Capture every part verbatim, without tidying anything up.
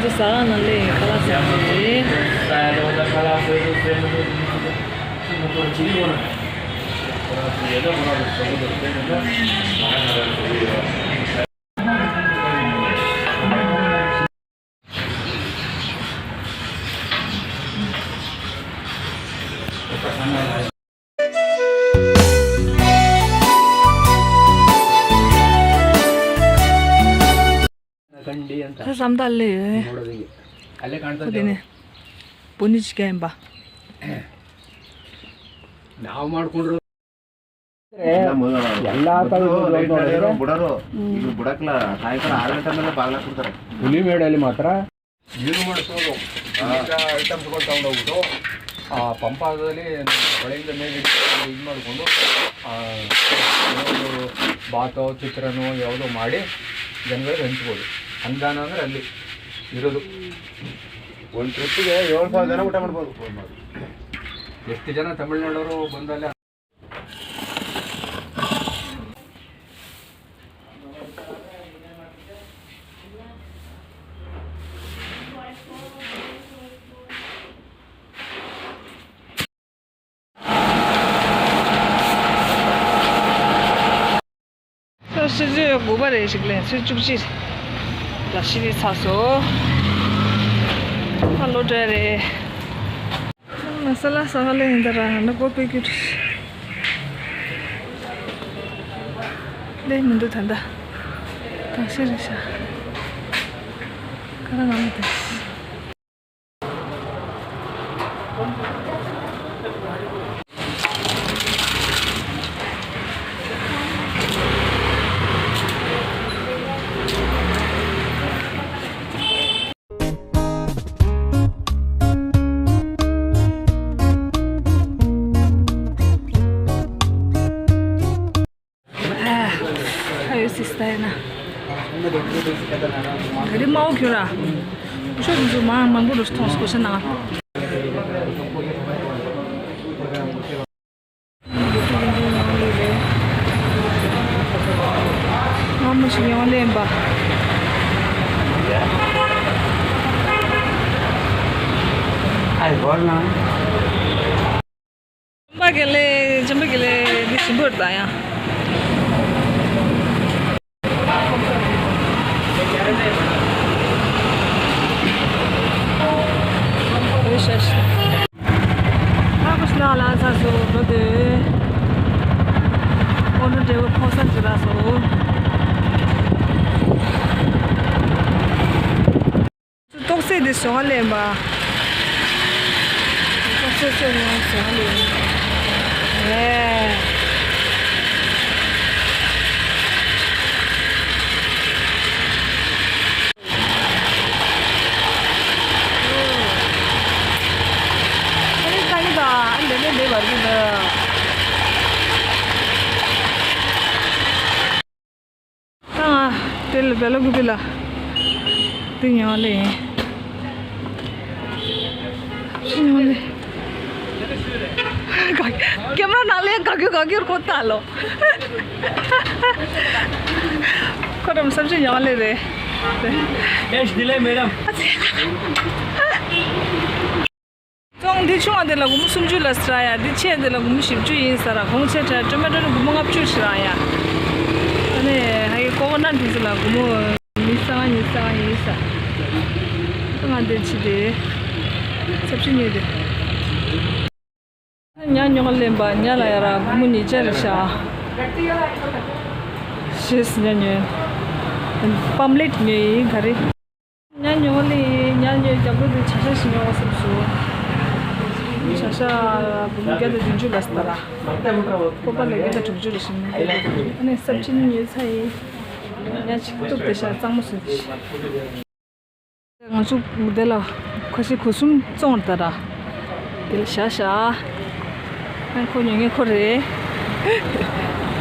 ཚོ་ཟ་ཁང་ནང་སླེབས་ཡིན། ཁ་ལག་ཟ་གི་རེད། ཁ་བསམ་ད་ལེ། ཁོ་དེ་ནས་བུ་ནི་ཅི་ག་ཡིན་པ། ಬುಡರು, ಇದು ಬುಡಕ್ಲ ಸಾಯಂಕಾಲ ಆರು ಗಂಟೆ ಮೇಲೆ ಬಾಗಿಲ ಕೊಡ್ತಾರೆ. ಹುಲಿ ಮೇಡಲ್ಲಿ ಮಾತ್ರ. ಏನು ಮಾಡಿಸೋದು? ಈಗ ಐಟಮ್ಸ್ಗಳು ತಗೊಂಡೋಗ್ಬಿಟ್ಟು ಆ ಪಂಪಾದಲ್ಲಿ ಹೊಳೆಯಿಂದ ಮೇಲೆ ಇದು ಮಾಡಿಕೊಂಡು ಬಾತೋ ಚಿತ್ರಾನ್ನೋ ಯಾವುದೋ ಮಾಡಿ ಜನಗಳಿಗೆ ಹಂಚ್ಬೋದು. ಅನುದಾನ ಅಂದ್ರೆ ಅಲ್ಲಿ ಇರೋದು. ಒಂದು ಟ್ರಿಪ್ಪಿಗೆ ಏಳು ಸಾವಿರ ಜನ ಊಟ ಮಾಡ್ಬೋದು. ಎಷ್ಟು ಜನ ತಮಿಳ್ನಾಡವರು ಬಂದಲ್ಲಿ. ཆུ་ཚོད་དགུ་པ་རེད། ཞིག་ལན་ཚོད་བཅུ་གཅིག་ལ་ཤི་རི་ཚ་སོ། ཨ་ལོ་འདྲ་རེད། མ་ས་ལ་ས་ག་ལ་ཡིན་ད་ར་ན་གོ་པེ་ཀྱུ་ལེ་མི་འདུག་ད་ད་ད་ཤི་རི་ཤ་ཁ་ར་ང་མི་ད། ཨ་ཡོད་སྲིད་ས་ཡིན་ན། ག་རེ་མའོ་ཁྱོད་ར། ཤོག་འཛུགས་མ་མང་པོ་རུ་མཐོང་སྐོར་ཤ་ན། ང་མོ་ཞིག་ཡང་ལེན་པ། ཨ་ཡོད་ན། ཅམ་པ་གེ་ལེ། ཅམ་པ་གེ་ལེ་འདི་ཞིམ་པོ་རེད་ད་ཡང་། ཨ་ཁུ་ཤ་ལ་ཚ་སོ་འགྲོ་དེ། ཨོ་ནུ་འབྲས་བུ་ཕོ་ས་ཅི་ར་སོ། ཏོག་ཙེ་འདི་བཟོ་ག་ལེན་པ། ཏོག་ཙེ་ཚོ་ཡང་བཟོ་ག་ལེན། ཨེ། ཨ་ནི་ད་ནི་ད་ཨ་འདི་ནི་འདི་བར་གི་ད། ད་ང་དེ་ལ་བེ་ལ་གུ་པི་ལ་དེ་ཉོ་ལེ་ཡིན། ཉོ་ལེ། ཀེམ་ར་ནང་ལས་ག་གུ་ག་གུར་ཁོ་ལྟ་ལོ། ཁོ་རམ་སབ་ཅི་ཉོ་ལེ་རེད། Cash delay, madam. ཙོང་། འདི་ཆུང་བ་དེ་ལ་སྒོར་མོ་སུམ་ཅུ་ལ་ཟེར་ཡ། འདི་ཆེ་དེ་ལ་སྒོར་མོ་བཞི་བཅུ་ཡིན་ཟེར་ར། གོང་ཆེ་དྲ་ཊོ་མེ་ཊོ་ནི་སྒོར་མོ་ལྔ་བཅུ་ཟེར་ཡ། ཨ་ནི་ཧ་གི་ཀོ་ཀོ་ནཊ་དེ་ཚོ་ལ་སྒོར་མོ་ཉི་ཤུ་རྩ་ལྔ། ཉི་ཤུ་རྩ་ལྔ་ཡིན་ཟེར། ང་འདི་ཕྱི་དེ་ཚབ་ཆུ་ཉོས་དེ། ཉ་ཉོག་ལེན་པ་ཉ་ལ་ཡ་ར་སྒོར་མོ་ཉིས་བརྒྱ་རེད་ཤག་ཤེས་ཉ་ཉོས། པམ་ལེཊ་ཉོས་ཡིན་ག་རེ། ཉ་ཉོ་ལེ། ཉ་ཉོ་རྒྱབ་ལོ་དེ་བྱ་ཤ་ཞིག་ཉོ་བ་སེམས་སོ། བྱ་ཤ་བུ་མོ་བརྒྱ་དང་བདུན་ཅུ་ལ་སྟ་ར། སྤོབས་པ་ལ་བརྒྱ་དང་དྲུག་ཅུ་རེ་ཞིག་ནས། ཨ་ནི་སབ་ཅི་ཉོས་ཚ་ཡིན། ཉ་ཅིག་གཏུབ་དེ་ཤ་གཙང་མོ་སོ་དེ་ཤ། ང་ཚོ་དེ་ལ་ཁ་ཤས་གོས་གསུམ་བཙོང་བར་སྟ་ར། དེ་ལ་བྱ་ཤ། ཨ་ཁོ་ཉོ་ངེས་ཁོ་རེད།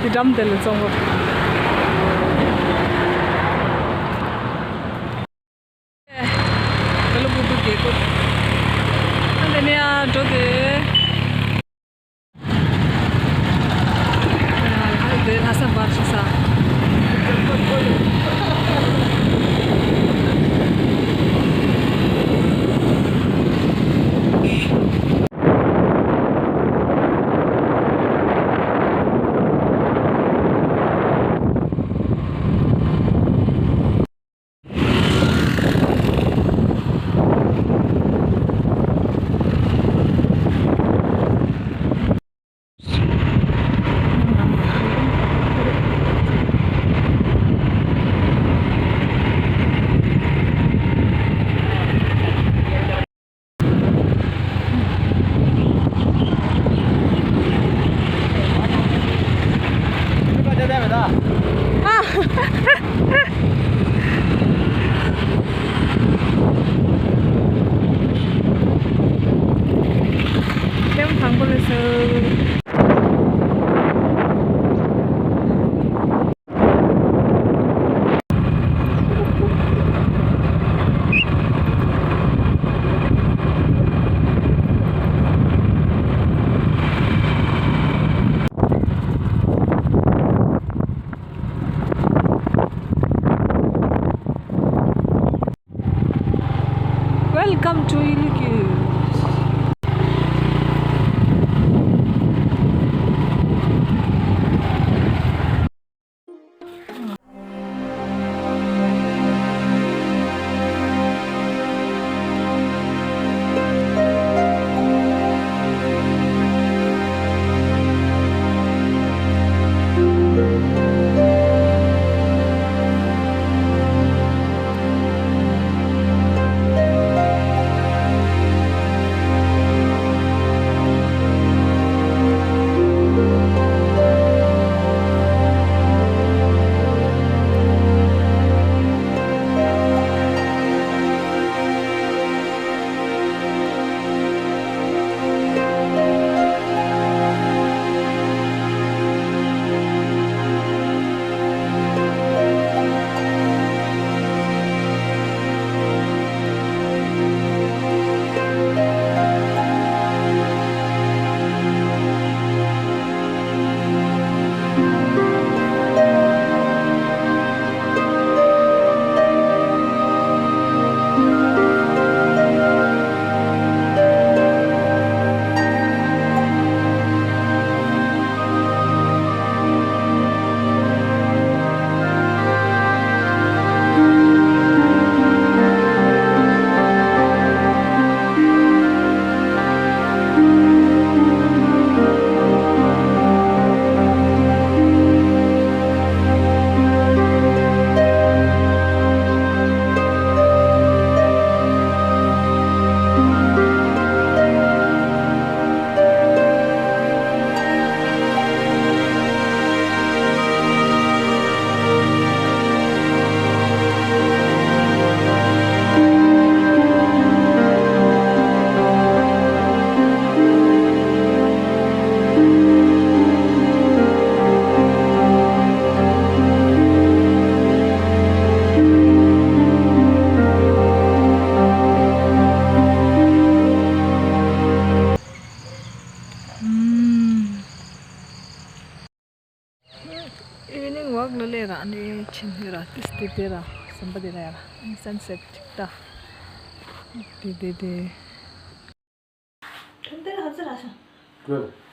དེ་འགྲམ་དེ་ལ་བཙོང་གོ། ད་ལོ་བུ་བུ་རྒྱལ་སྒོ། ཨ་འདི་ནས་ཨ་འགྲོ་དེ། ཨ་འདི་ལྷ་ས་བར་ཆུ་ས། Welcome to Iluku. Evening walk ལ་ལས་ར་ནི་ཆེན་ཧེ་ར་ཏིས་ཏི་ཏི་ར་སམ་པ་དེ་ར་ཡ་ར་sunset ཅིག་ཏ་དེ་དེ་དེ། ཐུན་དེ་ར་ཧ་ཙི་ར་ཤ། Good.